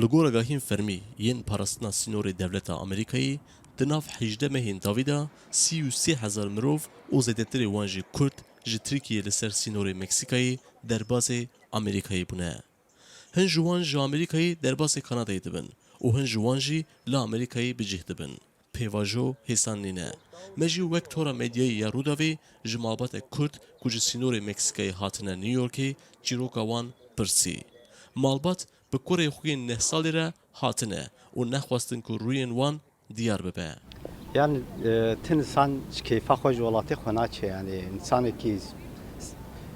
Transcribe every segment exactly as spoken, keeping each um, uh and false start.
Li gor agahiyên fermî yên parastina sînorê dewleta Amerîkayê, di nav hejdeh mehên dawî de sî û sê hezar mirov û zêdetirê wan jî Kurd ji Tirkiyeyê li ser sînorê Meksîkayê derbasê Amerîkayê bûne. Hin ji wan ji Amerîkayê derbasê Kanadayê dibin û hin ji wan jî li Amerîkayê bi cih dibin. Pêvajo hêsan nîne. Me jî wek tora medyayî ya Rûdawê ji malbatek Kurd ku ji sînorê Meksîkayê hatine New Yorkê çîroka wan pirsî. Malbat bi kurê xwe yên neh salî re hatine û nexwestin ku rûyên wan diyar bibe. Yani e, ti insan ji keyfa xwe ji welatê xwe naçe, yani insanekî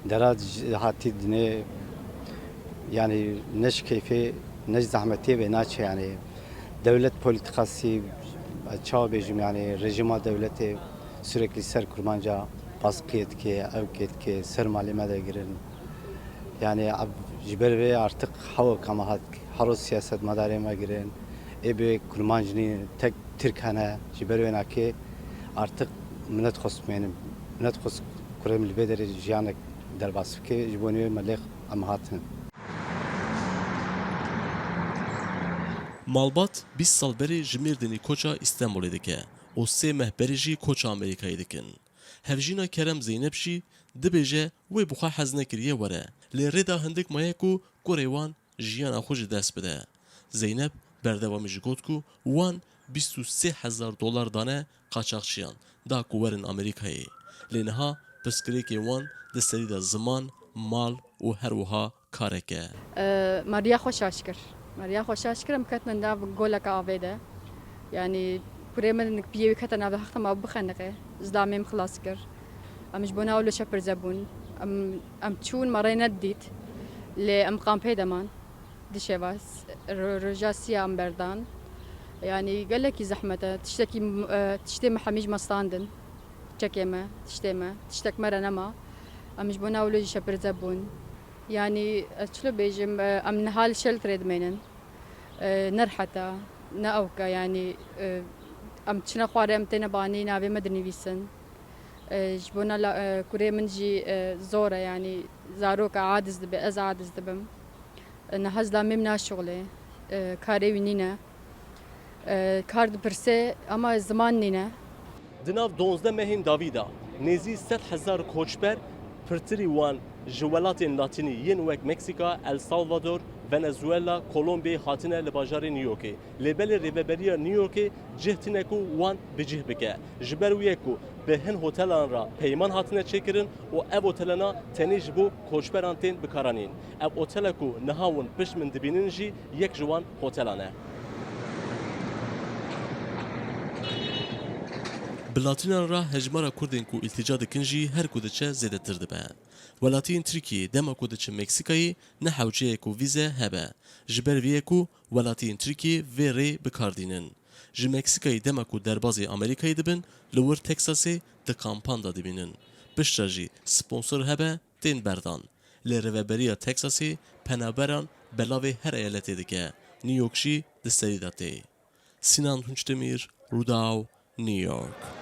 dera hatî dinê, yani ne ji keyfê ne ji zehmetê vê naçe, yani dewlet politikasî, çawa bêjim, yani rejîma dewletê sürekli ser kurmanca baskiyê dike, ewkê dike, ser malê me de girin. Yani ji ber vê artık hewek ama hat, hero siyasetmedarê me girin. Ê bê kurmanc nî, tek Tirk hene, ji ber wê nakê artık min nedixwest bimênim. Min nedixwest kurê min li vê derê jiyanek derbas bike, ji bo nê me lê em hatin. Malbat bîst sal berê ji Mêrdînî koça Îstenbolê dike û sê meh berê jî koça Amerîkayê dikin. Hevjîna Kerem Zeynep jî dibêje wê bi xwe hez nekiriye were, lê rê de hindik maye ku kurê wan jiyana xwe ji dest bide. Zeynep berdewamî jî got ku wan bîst û sê hezar dolar dane qaçaxçiyan, da ku werin Amerîkayê. Lê niha pirsgirêkên wan di serî de ziman, mal û her wiha karek e. E, me riya xwe şaş kir. Me riya xwe şaş kir, em ketine nav goleka avê de. Yanî kurê min piyê wî kete nav de hexta me bixeniqe. Zilamê min xilas kir. Em ji bona ew li şepirze bûn. Em, em çûn, me rê nedît. Lê em kampê de man. Di şeva s-, ro-, roja siya em berdan. Yanî gelekî zehmet e. Tiştekî m-, e, tiştê me hemî ji me standin. Çekê me, tiştê me. Tiştek me re nema. Em ji bona ew li şepirze bûn. Yanî ez çilo bêjim, e, em niha li shelterê dimênin. E, ne rehet e, ne ewk e, yanî, e, em çine xwarê, em têne banî, navê me dinivîsin. E, ji bona la, e, kurê min jî, e, zor e, yanî zarok e, aciz dibe, ez aciz dibim. E, niha zilamê min naşixulê, e, karê wî nîne. E, kar dipirse, ama ziman nîne. Di nav duwazdeh mehên dawî de nêzî sed hezar koçber, pirtirî wan ji welatên latînî yên wek Meksîka, El Salvador, Venezuela, Kolombiyayê hatine li bajarê New Yorkê. Lê belê Rêveberiya New Yorkê cih tine ku wan bi cih bike. Ji ber wê ye ku bi hin hotelan re peyman hatine çêkirin û ev hotelana tenê ji bo koçberan tên bikaranîn. Ev otela ku niha hûn pişt min dibînin jî yek ji wan hotelan e. Bi latînan re hejmara Kurdên ku îltîca dikin jî her ku diçe zêdetir dibe. Welatiyên Tirkiyê dema ku diçin Meksîkayê ne hewce ye ku vîze hebe. Ji ber vê ye ku welatiyên Tirkiyê vê rê bi kar dînin. Ji Meksîkayê dema ku derbazê Amerîkayê dibin, li wir Texasê di kampan de dimînin. Piştre jî sponsor hebe tên berdan. Lê Rêveberiya Texasê penaberan belavê her eyaletê dike. New York jî di serî de tê. Sinan Tunçdemir, Rûdaw, New York.